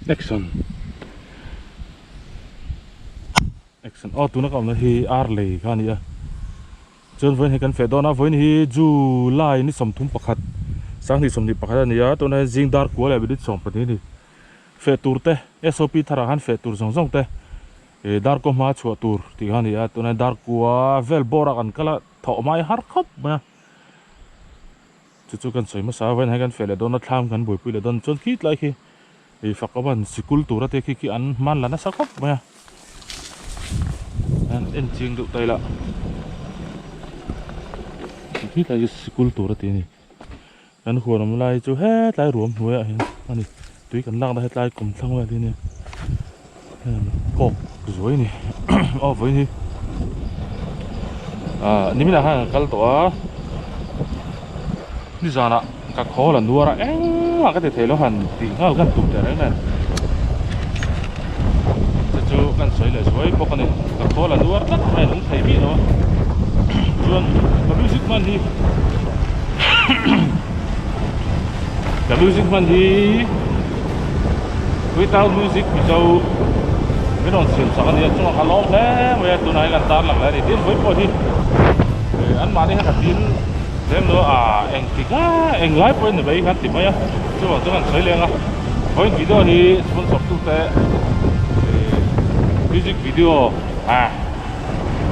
Action Action aw tuna ka awmna hi ar lei kha a ni a chuan vawiin hei kan feh dawn a vawiin hi July ni 31 2021 a ni a tunah hian zing dar kua leh minute 12 a ni feh tur te SOP tharah khan feh tur zawng zawng te ih dar kaw hma chhuah tur tih kha a ni a tunah hian dar kua vel bawr ah kan kal a thawh mai har khawp mai a. Chu chu kan sawi hmasa a vawiin hian kan feh leh dawn a thlam kan buaipui leh dawn chuan khi tlai khi ih fak awm a sikul tur a te khi khi an hman la nasa khawp mai a an en chiang deuh ta ila khi tlai khi sikul tur a ti a ni kan huan awm lai chu hetlai ruam hnuaiah hian a ni tui kan lakna hetlai kawmthlang vel hi a nia kawk zuai a ni aw vawiin hi ah niminah khan kan kal tawh a nizanah ka khawl a nuar a engmah ka ti thei lo han tih nghal khan tum teh reng nen chu chu kan sawi leh zuai bawk a ni ka khawl a nuar tlat mai a nung thei miah lo a chuan ka music hman hi ka music hman hi without music mizo min rawn siam sak a nia chungah ka lawm hle mai a tunah hian kan tar lang leh a ni tin vawi pawh hi anmahni kha ka dil lem lo a engtik a englai pawhin ni mai khan ti mai a chuvang chuan kan sawi leng a vawiin video hi sponsor tute music video ah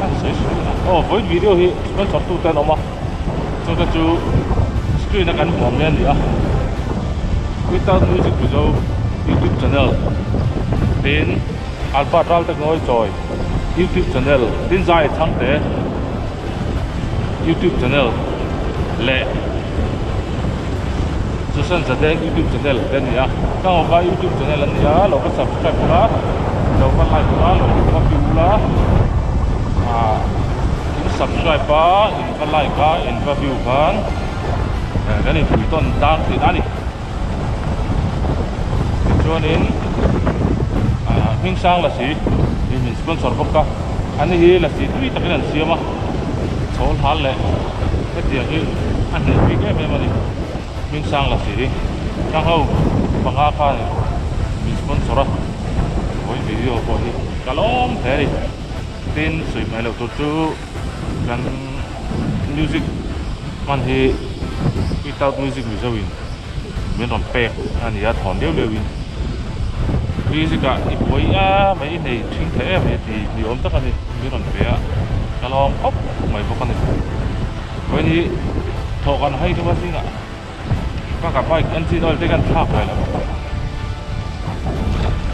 an sawi sual a aw vawiin video hi sponsor tute an awm a. Chute chu screen a kan hmuh ang mai a ni a Without Music Mizo YouTube channel tin Albert Raltek Ngawi Chawi YouTube channel tin Zai Chhangte YouTube channel leh Susan Zadeng YouTube channel te a ni a ka ngawka YouTube channel an ni a lo va subscribe ula lo va like ula lo va view ula ah. In subscribe a, in va like a, in va view khan kan inpui tawn tlang thin a ni. Tichuanin Hmingsang Lasi hi min sponsor bawk a, ani hi lasi tui takin an siam a, chhawl hal leh hetiang hi a hneh bik em em a ni. Hmingsang Lasi hi Hrangho panga khan min sponsor a, vawi video pawh hi ka lawm hle a ni. Tin sawi hmai loh tur chu kan music hman hi without music mizo in min rawn pek a ni a thawn leu leu in music ah i buai a mai i nei thing thei em mai tih ni awm tak a ni min rawn pe a ka lawm khawp mai bawk a ni vawiin hi thawh kan hai deuh a zingah bakah bike engine oil te kan thlak ve lo a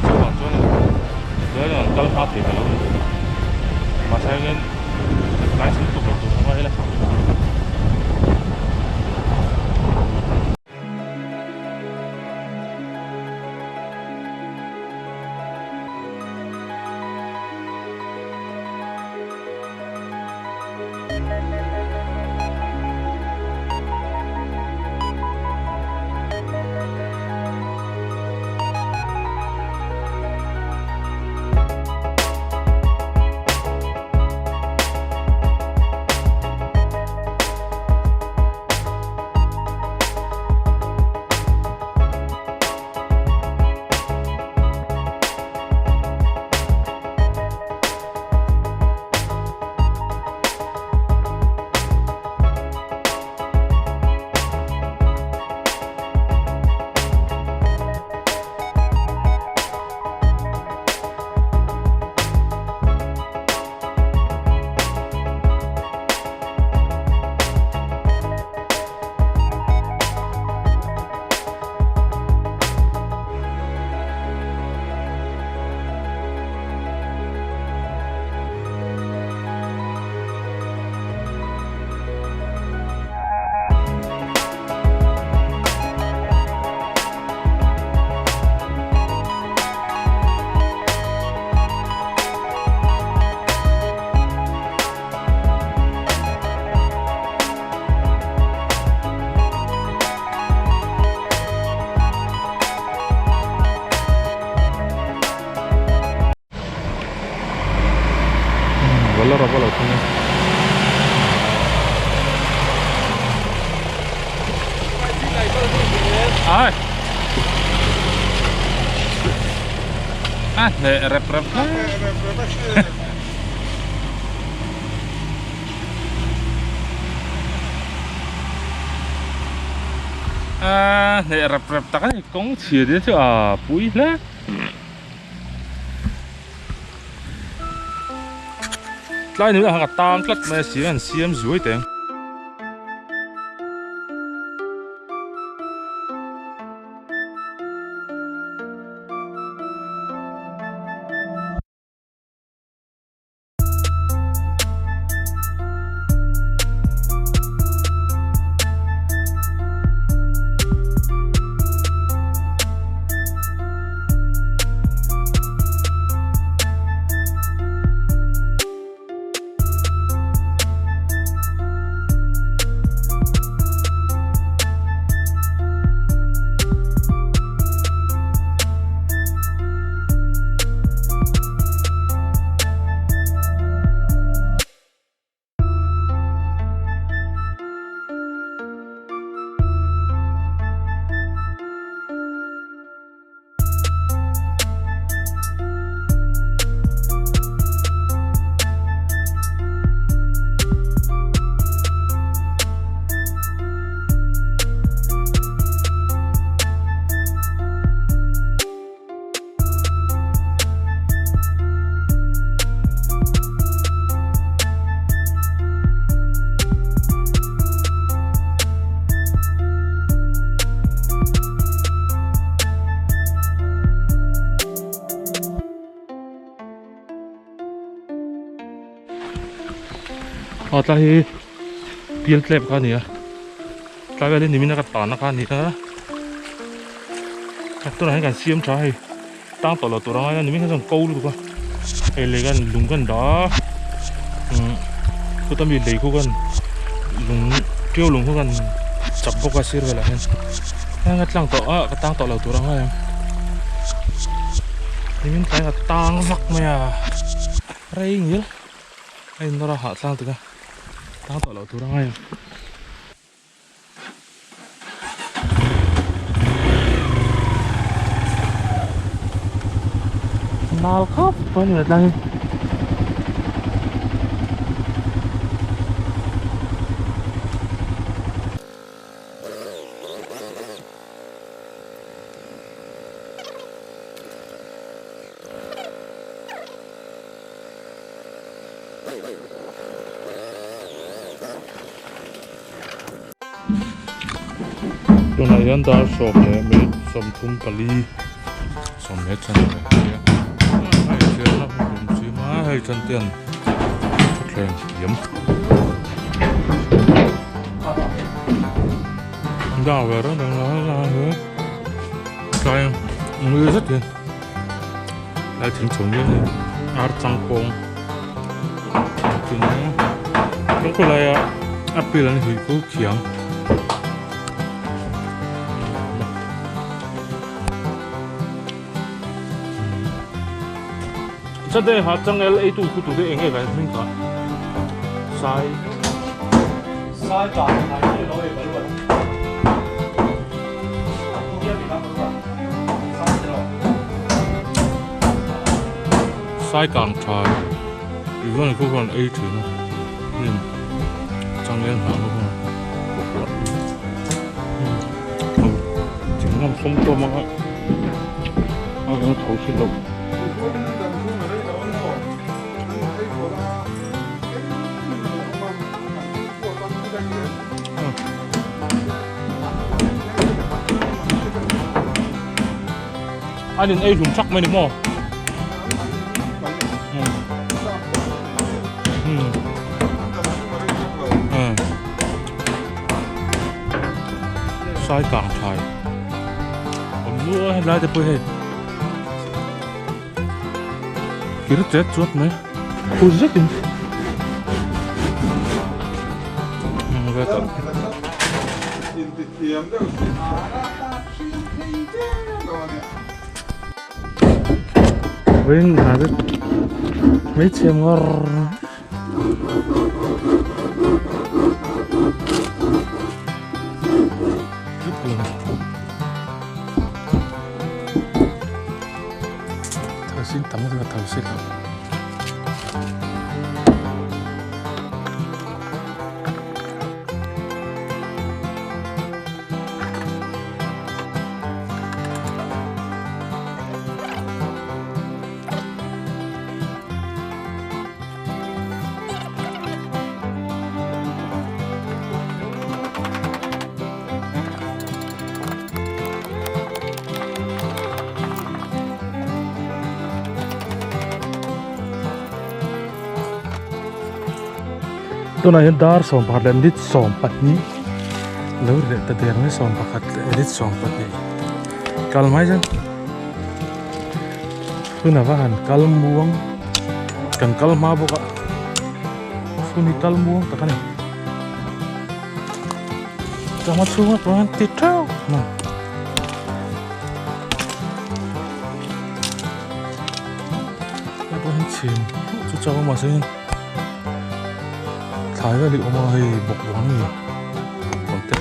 chuvang chuan tunah hian kal hma thei ta lo a ni mahse hian tlai chhung tuk lo tur ang a ila. Bolero pawh a lo thleng a. Ai. A hneh rep rep hle. A hneh rep rep tak a ni kawng chhia te chu a pui hle. Tlai ni ah ka tang tlat mai a si an siam zuai teng. A tlai hi pial tlep kha a ni a tlai vel hi nimin a ka tan na kha a ni a tunah hian kan siam tha hei tang tawh lo tur a ngai a nimin khan chuan ko lutuk a hei lei khan lung kan dah a umm chuta mi lei khu khan lung tiau lung khu khan chak bawk a sir velah hian heng a tlang tawh a ka tang tawh lo tur a ngai ang nimin tlai ka tang vak mai a rei ngil a in nawr a hah tlang tuk a tang tawh lo tur a ngai ang. Nal khawp a ni tlai hi. Tunah hian dar sawm leh minute 34 sawm leh chan leh nia hei chhiarna hun tum chim a hei chan te an thutthleng thiam dar ve reng reng la lai hi tlai ngui zet hi lai thing chho mial hi ar chang pawng tin kawngka laia apple an hui fo thiam chate ha changel ei tu khu tu te enge kan hming kha sai sai ta thai ni lo e baluan Sai kang tha i chuan khu khuan ei thin a hnim changel hnah ho khuan thing ngam sawm tawm ang a a kan tho si lo. An in ei hlum chak mai ni maw? Sai kang thai awm nual a helai te pawh hei kir chet chuat mai phur zetin Veng hna te hmeichhe ngawr Zing tam lutuk a tho si lo. Tunah hian dar 11 leh minute 12 lo ri leh ta der mai 11 leh minute 12 kal mai chuan hun a va han kal muang kan kal hma bawk a hun hi kal muang tak a ni. Chawhma chhunga pawh hian ti theuh mai. Hei pawh hian chhim chu chauh a mahse thlai vel hi a awm a hei bawkbawn a ni bawkbawn te.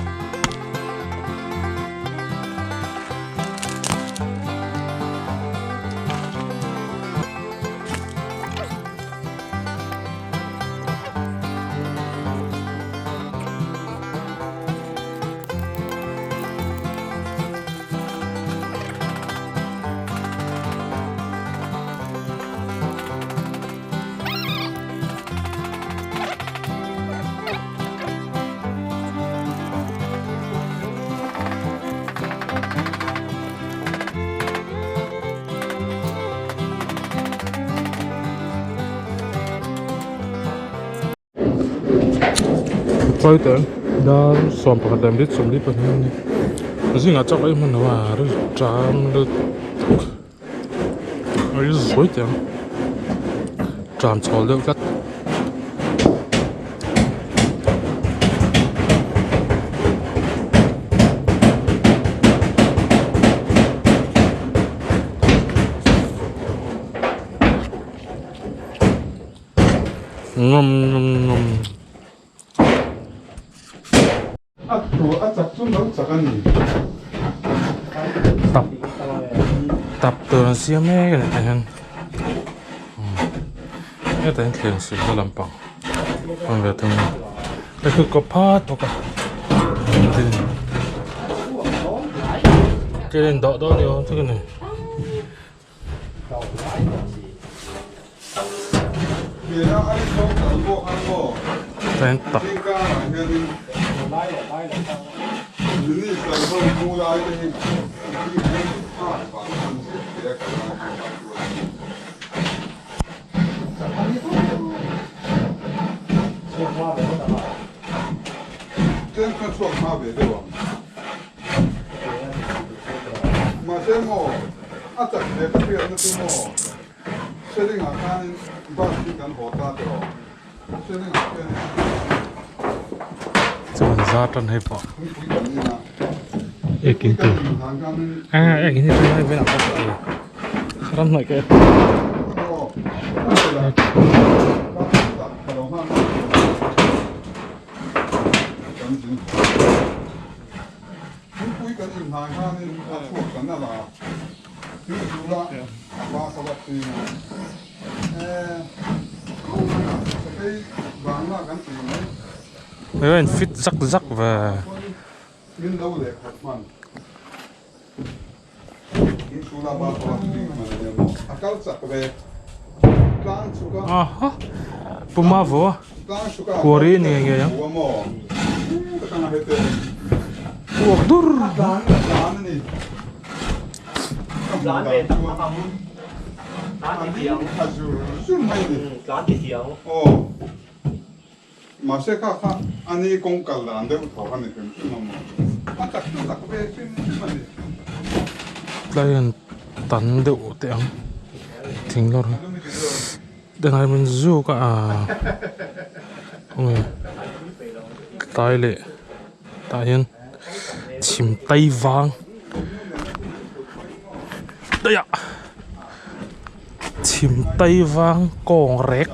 Fighter dar 11 leh minute 42 a ni zingah chauh ei hman lo a ri ṭam lutuk a ri zuai teh ang ṭam chhawl deuh tlat. Ngam ngam ngam. A thu a chak chu lo chak a ni. Tap tap tur an siam mek a ni tah hian hetah hian thleng sil na lampang a awm ve thung a hei khi kaw phat bawk a thil in dawh dawn ni awm tak a ni. Train tak Mahse maw a chak ve ka hriatna chu maw Selingah khanin bus hi kan haw ta tawh a, Selingah khianin Chuan za tan hei pawh thingpui kan in a, ekin thingpui kan tur in hlan khanin ah ekin hi tunlai velah pawh ka ei ram hnuai ka Aw a chela ka lo nghak a kan zin Thingpui kan inhnai khanin a chhuak kan a la a, thil zul a a va ka vat thin a. Eh, sakei vangla kan ti mai. Hei a in fit zak zak ve. Min lo leh khat hman. Thil zul a va ka vat thin hman a nia maw. A kal chak ve. Tlang chhuk a. Aha, Puma vo a. Tlang chhuk a. Kuari ni ngei ngei ang. Maw. Uak dur. Mahse kha kha ani kawng kal dan deuh tho a ni hrim hrim a maw? A tak chu tak ve hrim hrim a ni. Tlai hian tan deuh teh ang thing lawr hi dengai min zuk a khawnge tlai leh tah hian chhim tai vang daih ah. Chhim tai vang kawng rek.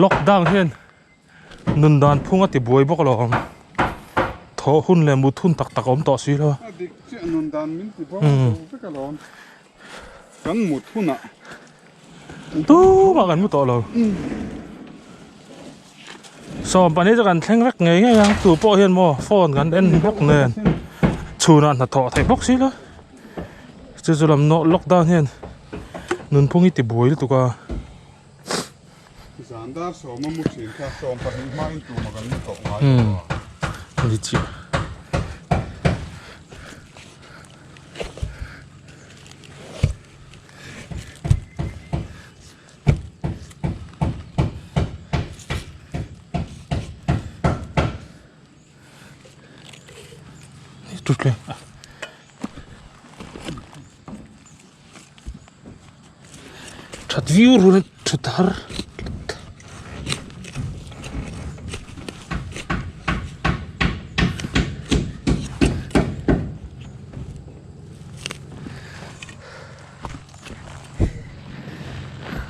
Lockdown hian nun dan phung a ti buai bawk alawm. Thawh hun leh mut hun tak tak a awm tawh si lo a. A dik chiah nun dan min ti buai lo vek alawm. Kan mut hunah. Tumah kan mu tawh lo. Sawm pahnih chu kan thleng vek ngei ngei a, tu pawh hian maw phone kan en bawk nen chhunah hnathawh theih bawk si lo. Chu chu lam nawh lockdown hian nunphung hi ti buai lutuk a. Zan dar sawm a mu thin kha 12 hmain tumah kan mu tawh ngai lo a. Ni chiah. Thutthleng that viau run a thut har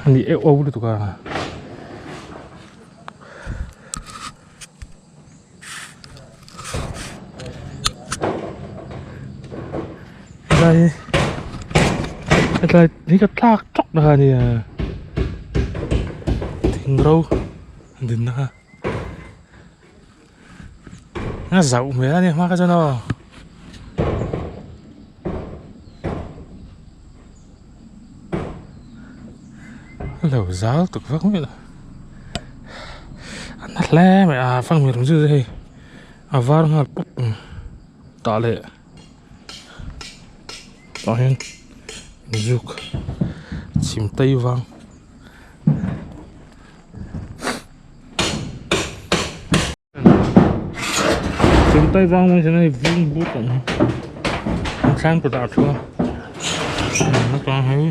a ni euh auh lutuk a. Helai helai hi ka tlak tawk na kha a nia thing ro an din na kha a zauh hmel a nia hma kha chuan aw. A lo zal tuk vak mai lo a na hle mai a fanghmir awm chu hei a var nghal pawp tah leh tah hian zuk chhim tei vang. Chhim tei vang mai hian hei vung but ang hi an thleng kawtah a thu a atang hei.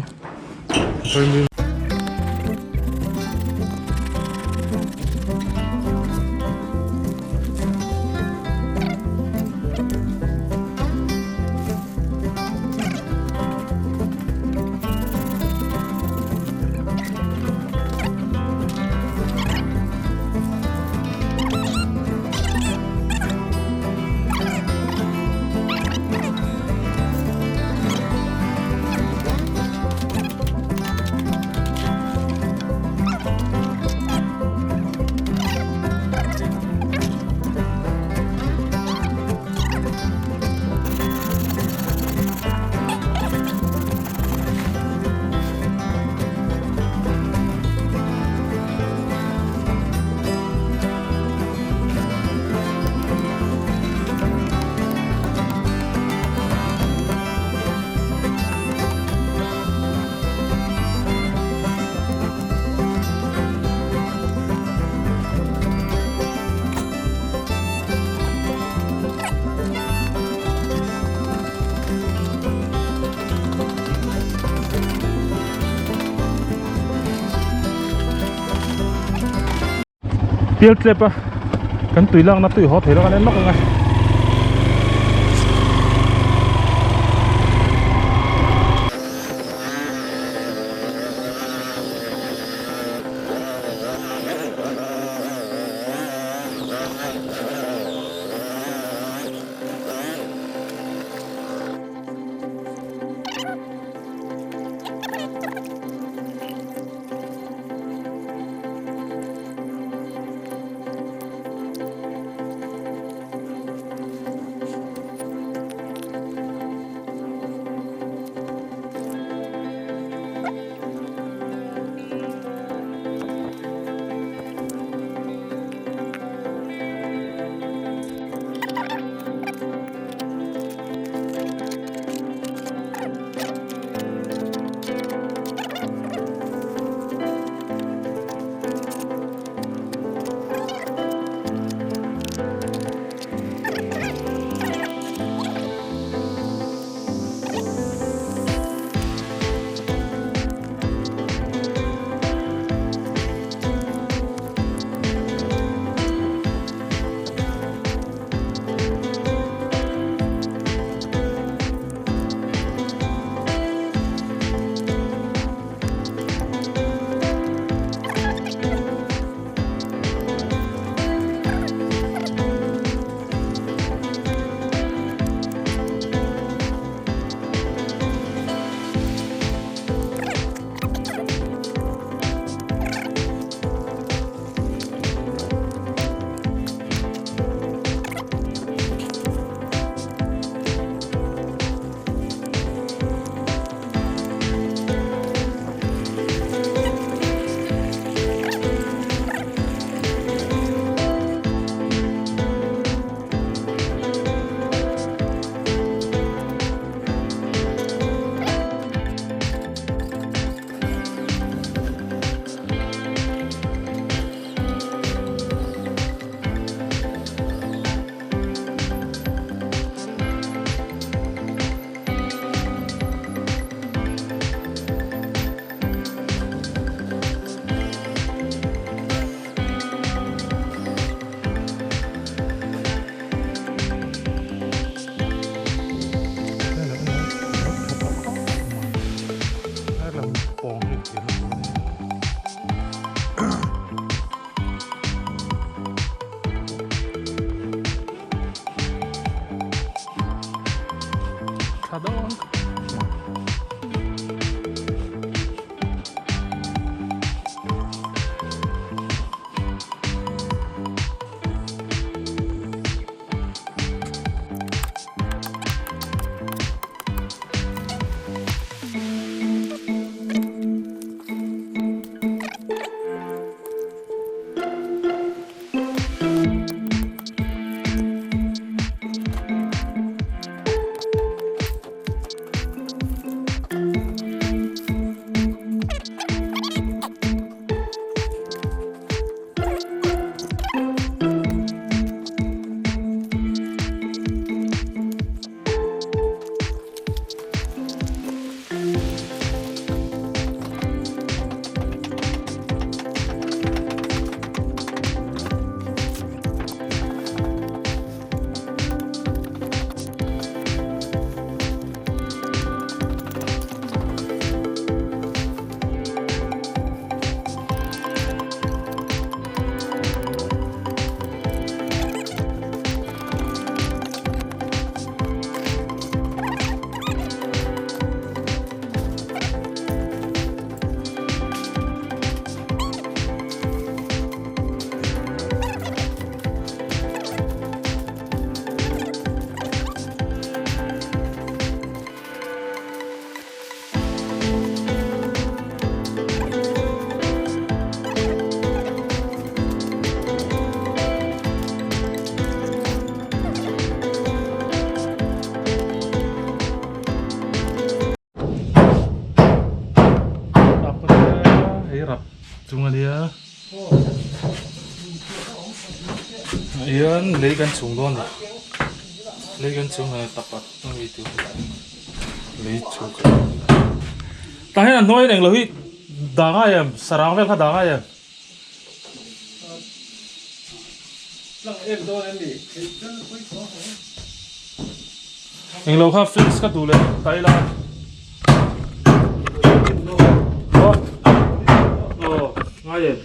Pial tlep a kan tui lakna tui haw thei lo kan en lawk ang a. pawng hi thirna tur a ni. Tha dawn. Hei rap chung a nia hian lei kan chhung dawn a ni lei kan chhung a tapat a mi tur lei chhung tah hian a hnuai reng lo hi dah ngai em sarang vel kha dah ngai em. Englo kha fix ka duh leh ta ila. Aw ngai em.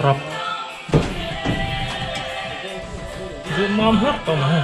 Rap. Mam hlak tawh mai.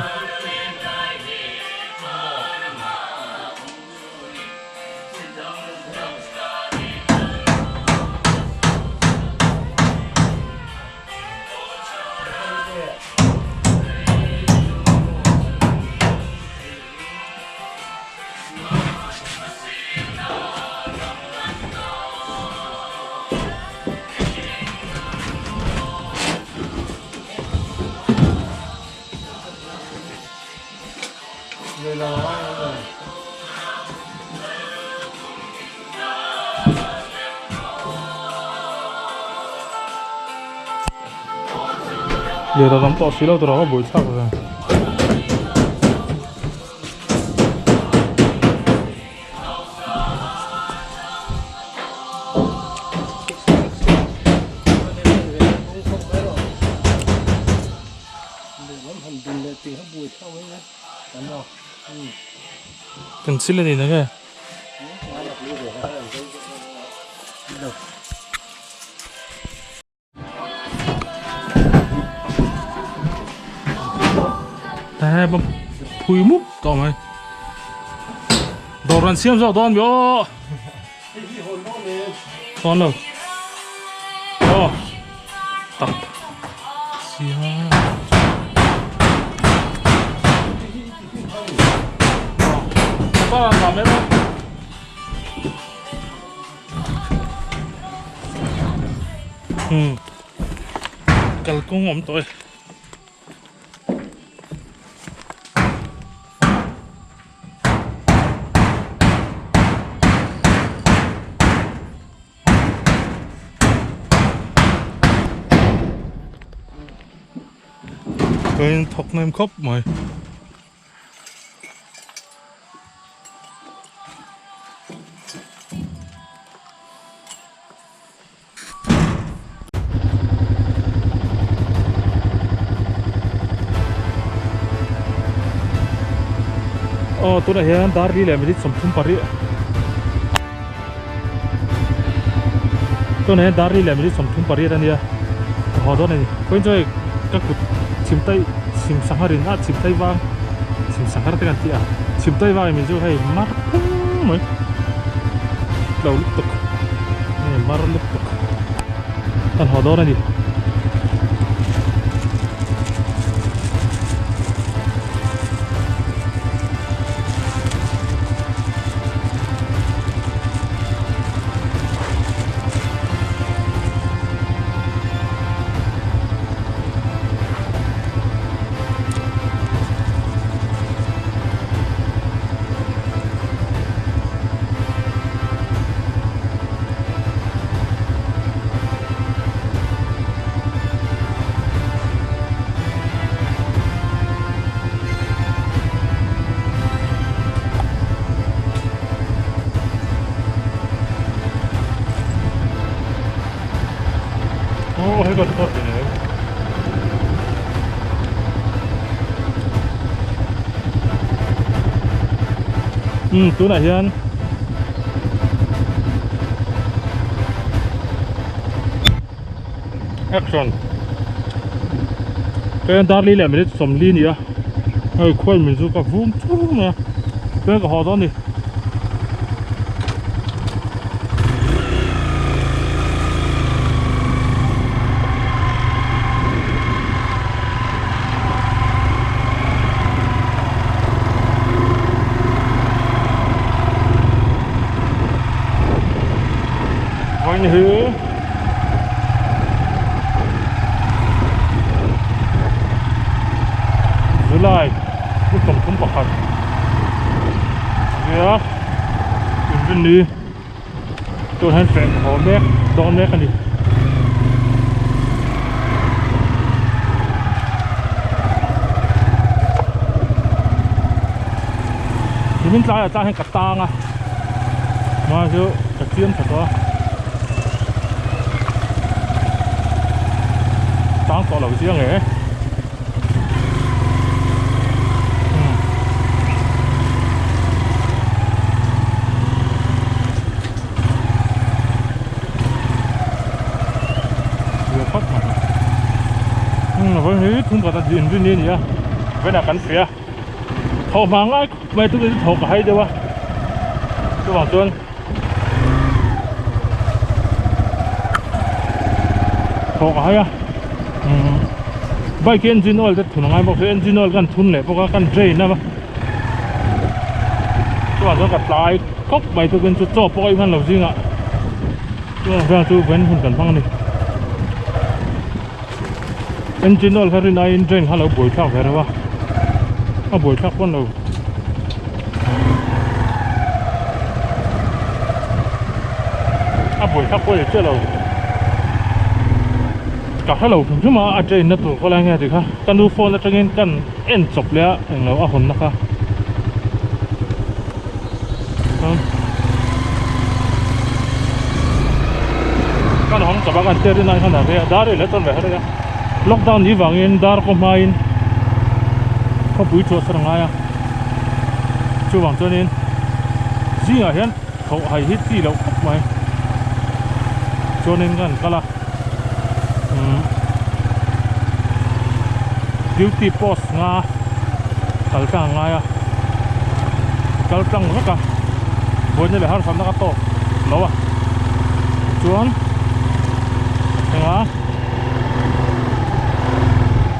Lian a tam tawh si lo tur a va buaithlak ve. Kan chil a ni na nge. Te bawm phui mup tawh mai. Dawr an siam zawk dawn mi aw. Dawn lo. Aw. Tak. Sia. Pa an dah mek a. Hmm. Kalkawng awm tawh e. Kain thawk nem khawp mai. Aw tunah hian dar li leh minute 38 tunah hian dar li leh minute 38 a nia ka haw dawn a ni khawiin chuan hei ka kut chhim tai chhim sanghar in a chhim tai vang chhim sanghar te kan tih a chhim tai vang in min chu hei mar phung mai lo lutuk hei mar lutuk kan haw dawn a ni. 어, 해가 뜨겁네. Um, tunah hian action ka dar li leh minute 40 ni a hei khuai min chu ka vum chur mai a chuan ka haw dawn a ni. Vawiin hi July ni 31 ania inrinni tun hian feh haw mek dawn mek a ni. Nimin tlaiah tlang hian ka tang a mahse chu ka chiam tha tawh a tang tawh lo chiang e. Vawiinah kan feh a thawh hma ngai khawp mai tute chu thawk a hai deuh a chuvang chuan thawk a hai a bike engine oil te thun a ngai bawk a engine oil kan thun leh bawk a kan drain a chuvang chuan ka tlai khawp mai tukin chu chaw pawh a inhman lo zingah chuvang chuan chu vawiin hun kan hmang a ni engine oil kha rin aiin drain kha a lo buaithlak ve reuh a a buaithlak pawn lo. A buaithlak pawh ni chiah lo. Ka hrelo hrim hrim a, a train na tur khawlai nge tih kha ka nu phone atangin kan en chawp leh a englo a hawn na kha. Kan hawng chawp a kan chet in ai khan a rei a dar i la chuan ve har a lockdown ni vangin dar kaw hmain khawpui chhuahsan a ngai a chuvang chuanin zingah hian thawh hai hi chi loh khawp mai chuanin kan kal a umm duty post nga kal tlang a ngai a kal tlang vek a buaina leh harsatna ka tawk lo a chuan enga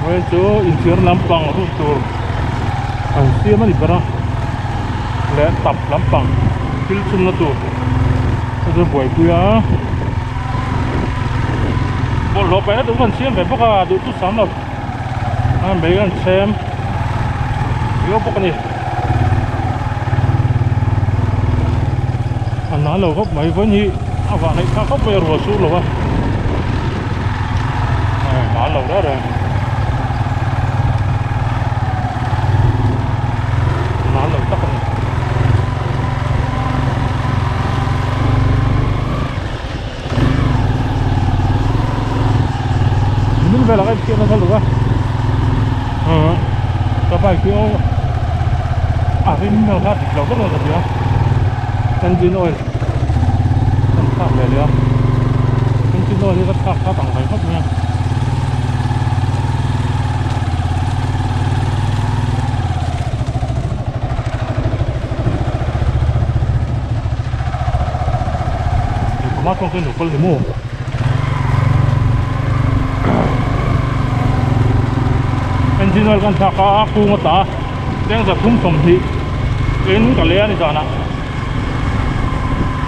vawiin chu inchhir lampang hun tur an siam a ni ber a leh tap lampang thil chhunna tur a chu buaipui a. Bawlhhlawh paihna tur kan siam ve bawk a duh chu sam lo a mei an chhem viau bawk a ni a nan lo khawp mai vawiin hi a vah ngaih thlak khawp mai a rual sur lo a nan lo reng reng nan lo tak a ni. Min velah ka infiah nasa luh a ka bike hi aw a rim vel kha dik lo vek lo ka ti a engine oil kan thlak leh leh a engine oil hi ka thlak kha tang ve khawp mai a. Kumah chuan ka inlo kal ni maw? Engine oil kan thlak a, a kung a tla a, cheng 320 in ka lei a ni zanah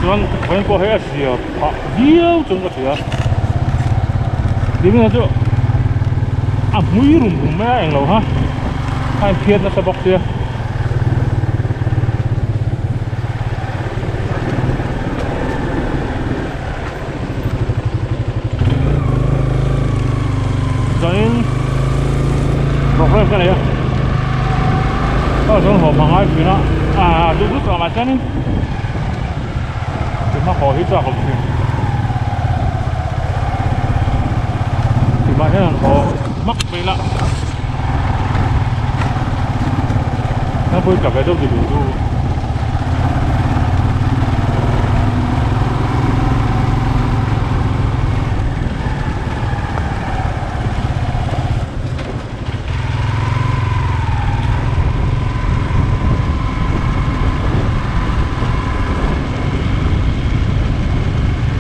chuan vawiin pawh hei a zia phah viau chuan ka hria nimin chu a hmui rum rum mai a englo ha a inphiat nasa bawk sia. Chuanin program ka nei a aw chuan haw hma ngai thin a ah duh duh tawh ang ah chuanin tihma haw hi chu a kawm thin tihmah hian an haw hmak mai la hnapui tla ve deuh ti duh duh.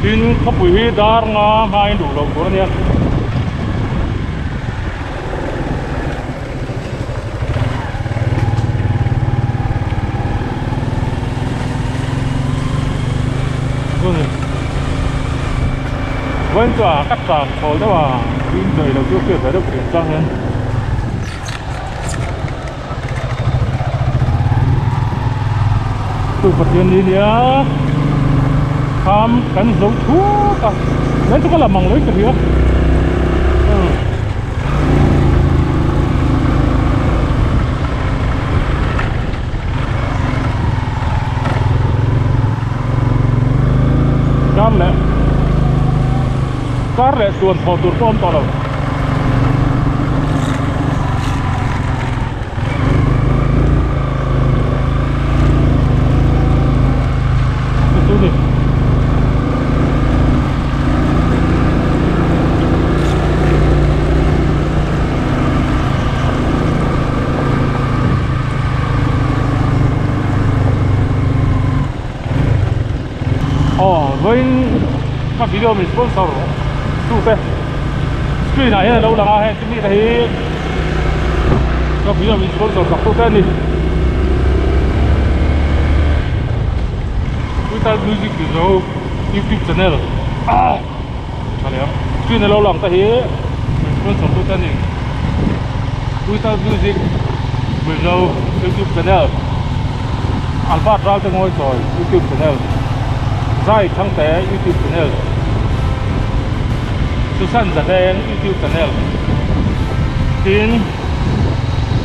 Tin khawpui hi dar nga hmain duh loh tur a nia. Vawiin chu a ka tlan chhawl deuh a tin daih lo chu hriat ve deuh thin chang hian chu Pathian ni nia kham kan zo thuak a nen chu ka la mang lo in ka hria. Kar leh kar leh tuan thawh tur pawh a awm tawh lo. Chu ni. Aw vawiin ka video min sponsor tu te screen ah hian a lo lang a heng chu mite hi ka video min sponsor sak tu te a ni Twitter music mizo youtube channel ah tha leh ang screen a lo lang te hi min sponsor tu te a ni Twitter music mizo youtube channel Albert Ralte Ngawichawi youtube channel Zai Thangte youtube channel. Susan Zaveng YouTube channel tin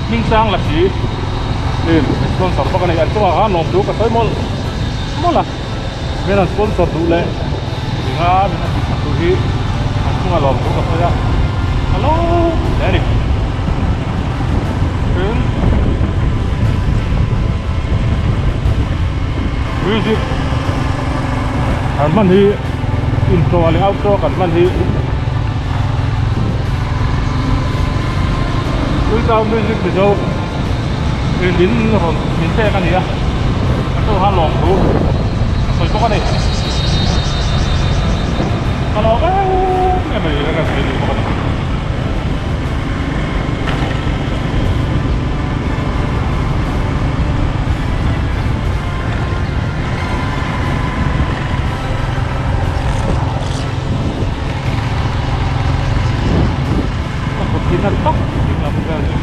Hmingsang Lasi in sponsor bawk a ni an chungah khan lawmthu ka sawi mawlh mawlh a min an sponsor duh leh tinga min an tihsak duh hi an chungah lawmthu ka sawi a ka lawm hle a ni tin music an hman hi intro leh outro kan hman hi Tuitau music mizo in min rawn min pek a ni a a chu khan lawmthu a sawi bawk a ni ka lawm em em a ni ka sawi duh bawk a ni. Ka kut hi na tak ding lam vel hi.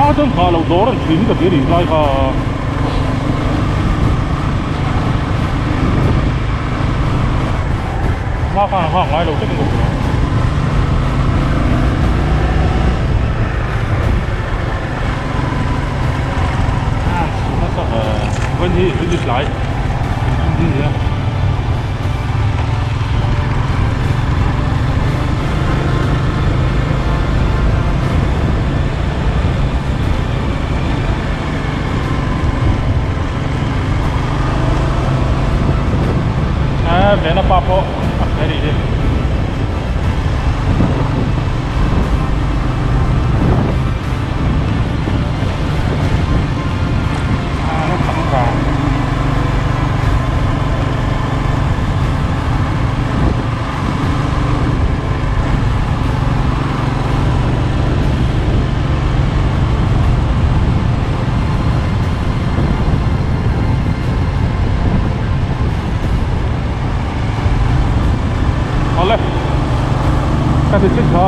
A chuan nghah loh dawr an thin hi ka ti a ni lai kha. Hma khan a nghak ngai lo tlat in ka hria. Vawiin hi vawiin tlai inthum hi a ni a. Vena pa pawh a hre rih hi. Awle ka ti chik kha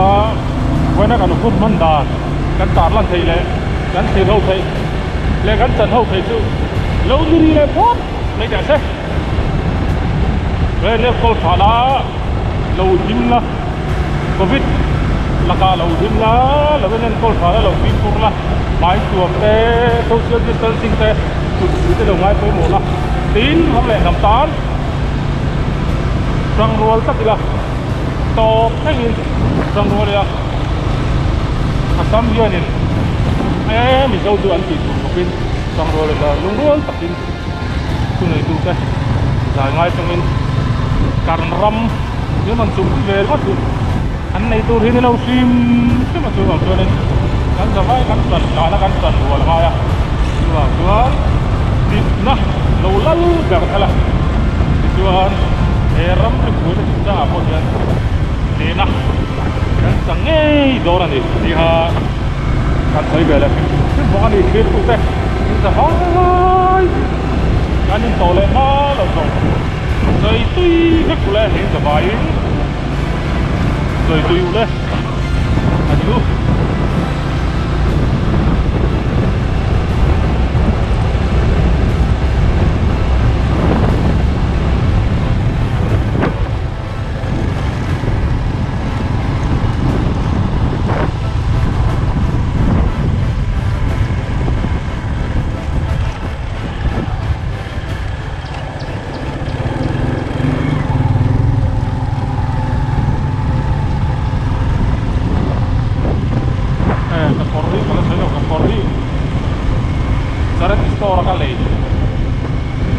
vawiina kan hun hman dan kan tar lan theih leh kan thlir ho theih leh kan chan ho theih chu lo ni ri leh phawt mai teh se he enkawl tha la lo him la covid lakah lo him la lo en enkawl tha la lo fimkhur la hmai tuam te social distancing te kut hrui te lo ngai pawimawh la tin ram leh hnam tan tangrual tak ila tawp thlengin tangrual ila Assam hianin e Mizo chu an tih tur bawkin tangrual ila lungrual takin thuneitute zai ngai chungin kan ram min rawn chum ve ringawt hi an nei tur hi ni lo hrim hrim a chuvang chuanin kan zavai kan tan tana kan tan rual ngai a chuvang chuan dikna lo lal ber kha la tichuan he ram ri buaina chungchangah pawh hian nena kan chang ngei dawn a ni tiha kan sawi ve leh hrim hrim bawk a ni thirtute in zavai kan intawh leh hma lo zawng sawi tui vek ule heng zavaiin sawi tui ule a ni u. Ka kawr hi ka la sawi lo ka kawr hi Charity store a ka lei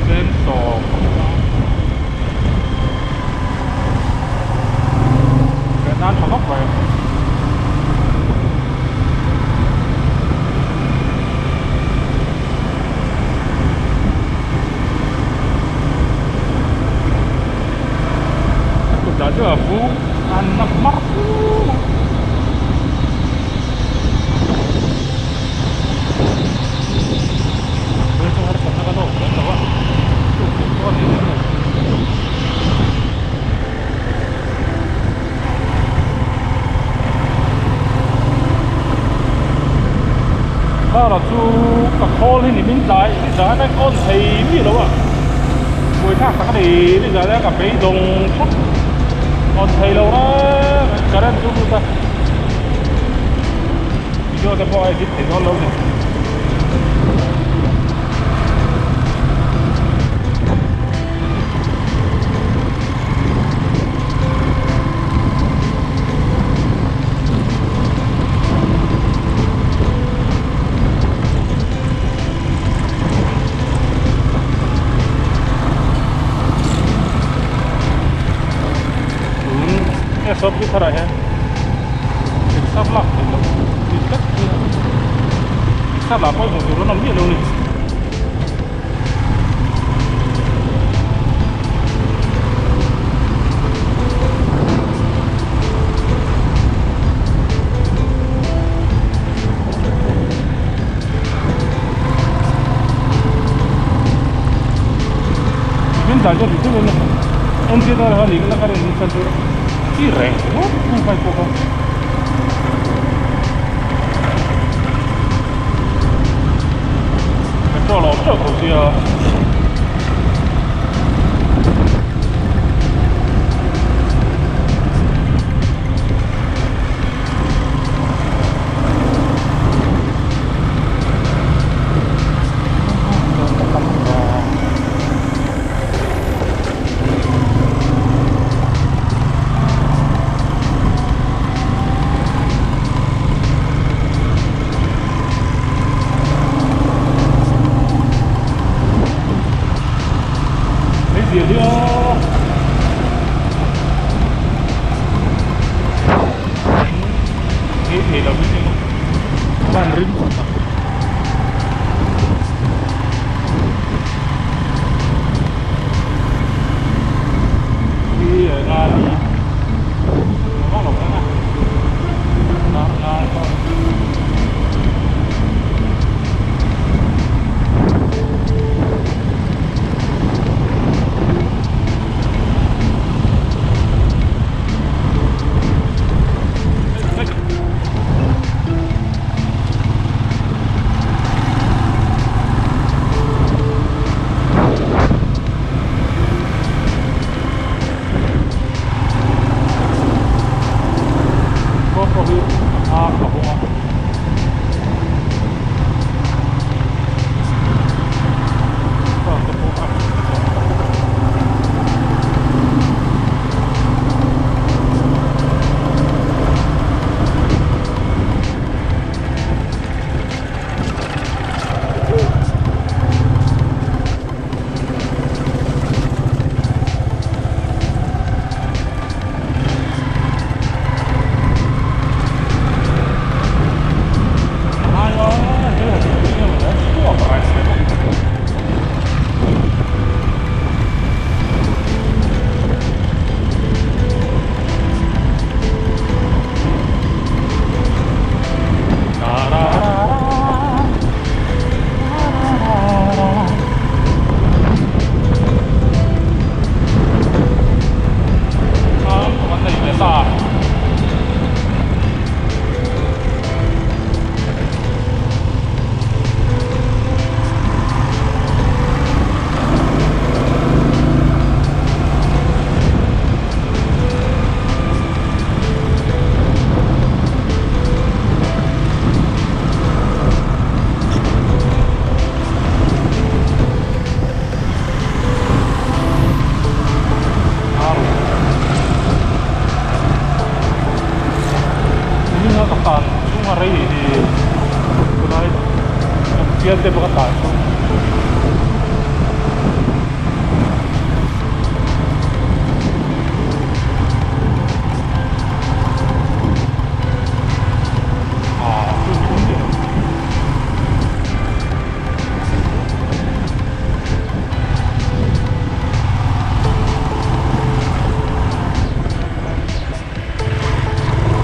cheng Vietnam tha vak mai. A kutah chu a fu an na hmar fu mai. Tun chu harsatna kan Car chu ka khawl hi ni min tlai ni zan a on thei mi lo a buaithlak tak a ni ni zan a ka beidawng thak on thei lo reng current chu lut a video te pawh a edit thei dawn lo ni. Tun SOP tharah hian exer lak theih loh ni tlat mai a, exer lah pawh hmuh tur an awm miah lo a ni. Min tlai chuan tih thil engtin a ni ka rin chan chu chi reng ringawt mai mai pawh kha. Petrol a awm teuh tho sia. Meizial hi aw Ngei thei lo hi van rim tak.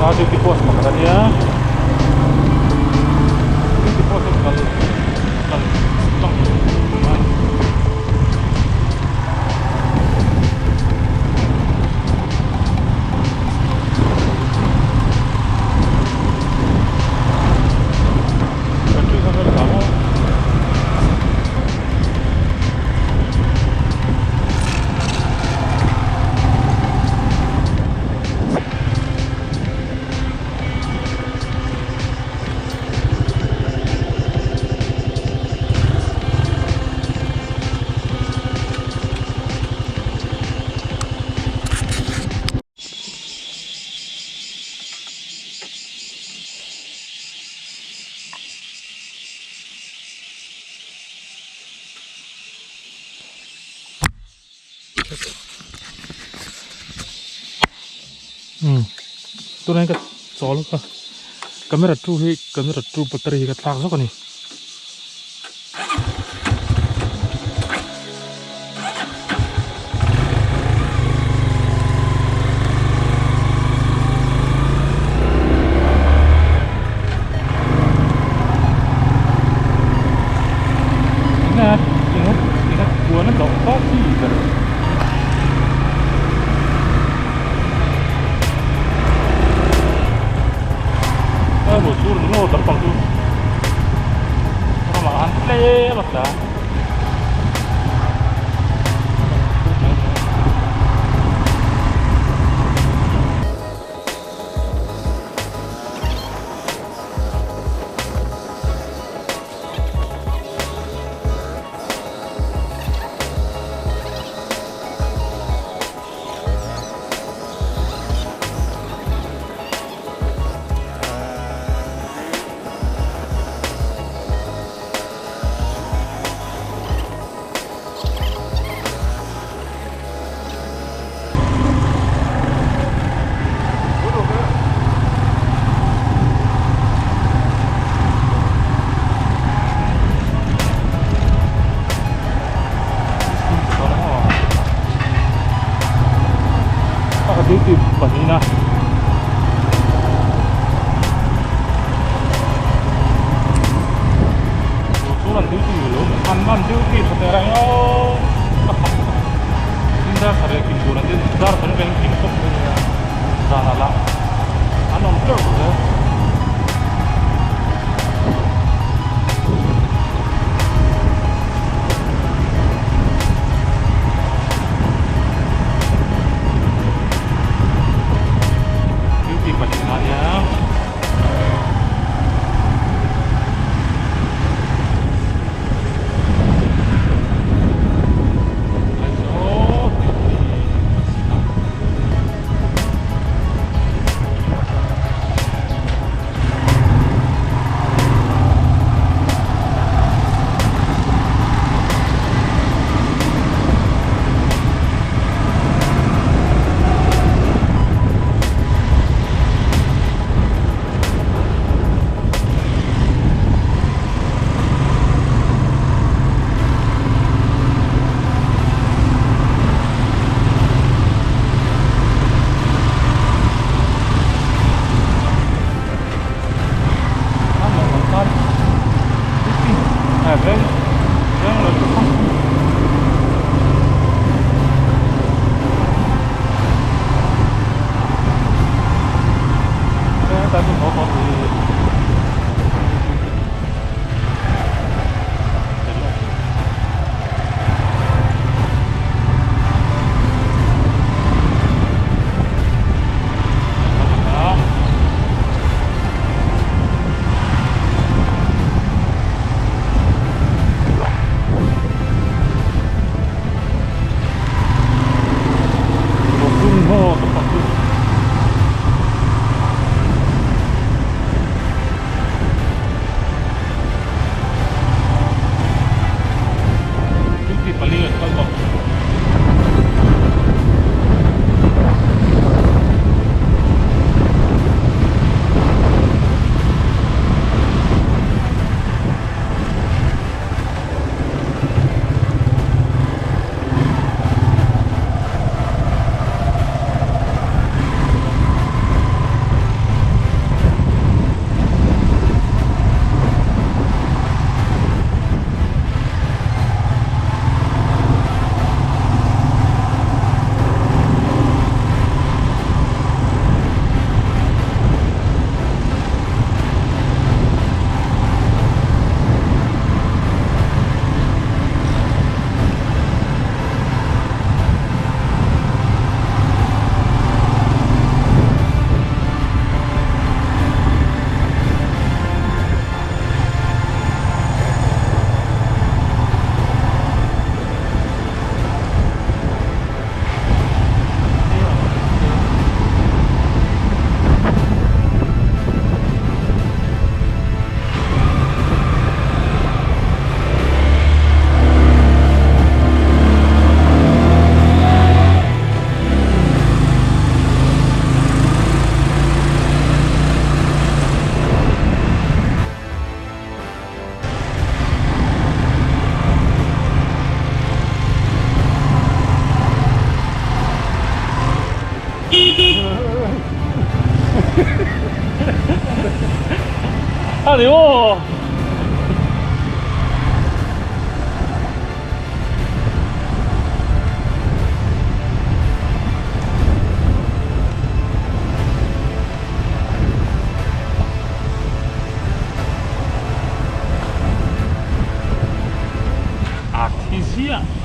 A duty post pakhat a nia duty post hi kal kal. Umm tunah hian ka chawl ka camera two hi camera two battery hi ka thlak zawk a ni. Tlem a tla. Duty pahnihna. Chu an duty lo an an duty tha teh reng aw tin dar sarih kim tur an duty dar sarih veng kim tawp mai nia zanah lah an awm teuh hle. Duty pahnihna nia. ni aw. A thi ziah.